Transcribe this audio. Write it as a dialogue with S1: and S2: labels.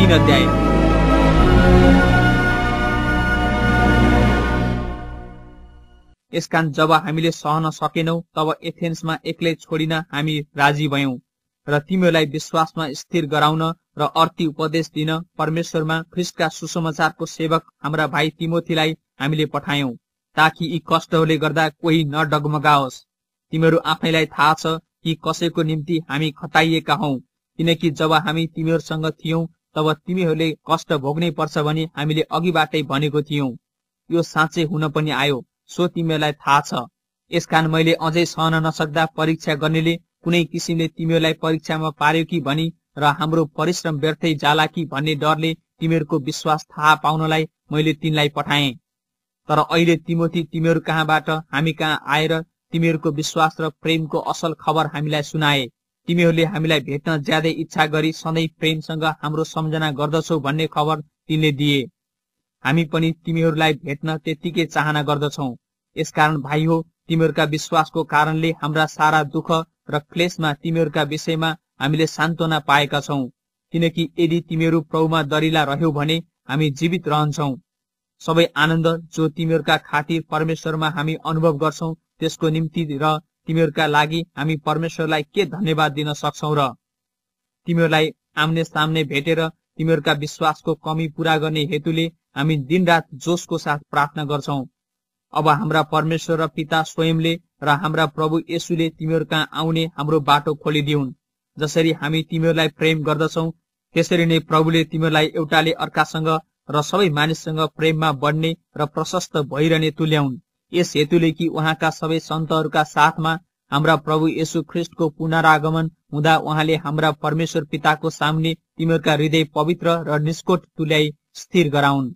S1: 3 अध्याय। यसकारण जब हामीले सहन सकेनौ तब एथेन्समा एक्लै छोडिन हामी राजी भयौं र तिमीहरूलाई विश्वासमा स्थिर गराउन र अर्थी उपदेश दिन परमेश्वरमा ख्रीष्टका सुसमाचारको सेवक हाम्रा भाइ तिमोथीलाई हामीले पठायौं, ताकि यी कष्टहरूले गर्दा कोही न डगमगाओस्। तिमीहरू आफैलाई थाहा छ कि कसैको निम्ति हामी खटाइएका हौं, किनकि जब हामी तिमीहरूसँग थियौं तब तिमीहरूले कष्ट भोग्नै पर्छ भनी हामीले अघिबाटै भनेको थियौं। यो साँच्चै हुन पनि आयो, सो तिमीहरूलाई थाहा छ। यसकारण मैले अझै सहन नसक्दा परीक्षा गर्नेले कुनै किसिमले तिमीहरूलाई परीक्षामा पार्यो कि भनी र हाम्रो परिश्रम व्यर्थै जाला कि भन्ने डरले तिमीहरूको विश्वास थाहा पाउनलाई मैले तिनलाई पठाएँ। तर अहिले तिमोथी तिमीहरू कहाँबाट हामी कहाँ आएर तिमीहरूको विश्वास र प्रेमको असल खबर हामीलाई सुनाए। तिमीहरूले हामीलाई भेट्न ज्यादै इच्छा गरी सधैँ प्रेमसँग हाम्रो सम्झना गर्दछौ भन्ने खबर तिनले दिए। हामी पनि तिमीहरूलाई भेट्न त्यत्तिकै चाहना गर्दछौ। यसकारण भाइ हो, तिमीहरूका विश्वासको कारणले हाम्रा सारा दुःख र क्लेशमा तिमीहरूका विषयमा हामीले सान्त्वना पाएका छौं, किनकि यदि तिमीहरू प्रभुमा दरिला रह्यौ भने हामी जीवित रहन्छौ। सबै आनन्द जो तिमीहरूका खातिर परमेश्वरमा हामी अनुभव गर्छौं त्यसको निम्ति र तिमीहरूका लागि हामी परमेश्वरलाई के धन्यवाद दिन सक्छौ र तिमीहरूलाई आम्ने सामने भेटेर तिमीहरूका विश्वासको कमी पूरा गर्ने हेतुले हामी दिनरात जोशको साथ प्रार्थना गर्छौ। अब हाम्रा परमेश्वर र पिता स्वयंले र हाम्रा प्रभु येशूले तिमीहरू कहाँ आउने हाम्रो बाटो खोलिदिउन्। जसरी हामी तिमीहरूलाई प्रेम गर्दछौ त्यसरी नै प्रभुले तिमीहरूलाई एउटाले अर्कासँग र सबै मानिससँग प्रेममा बढ्ने र प्रशस्त भइरहने तुल्याउन्। यस हेतुले कि उहाँका सबै सन्तहरूका साथमा हाम्रा प्रभु येशू ख्रीष्टको पुनरागमन हुँदा उहाँले हाम्रा परमेश्वर पिताको सामने तिमीहरूका हृदय पवित्र र निष्कोट तुल्याई स्थिर गराउन्।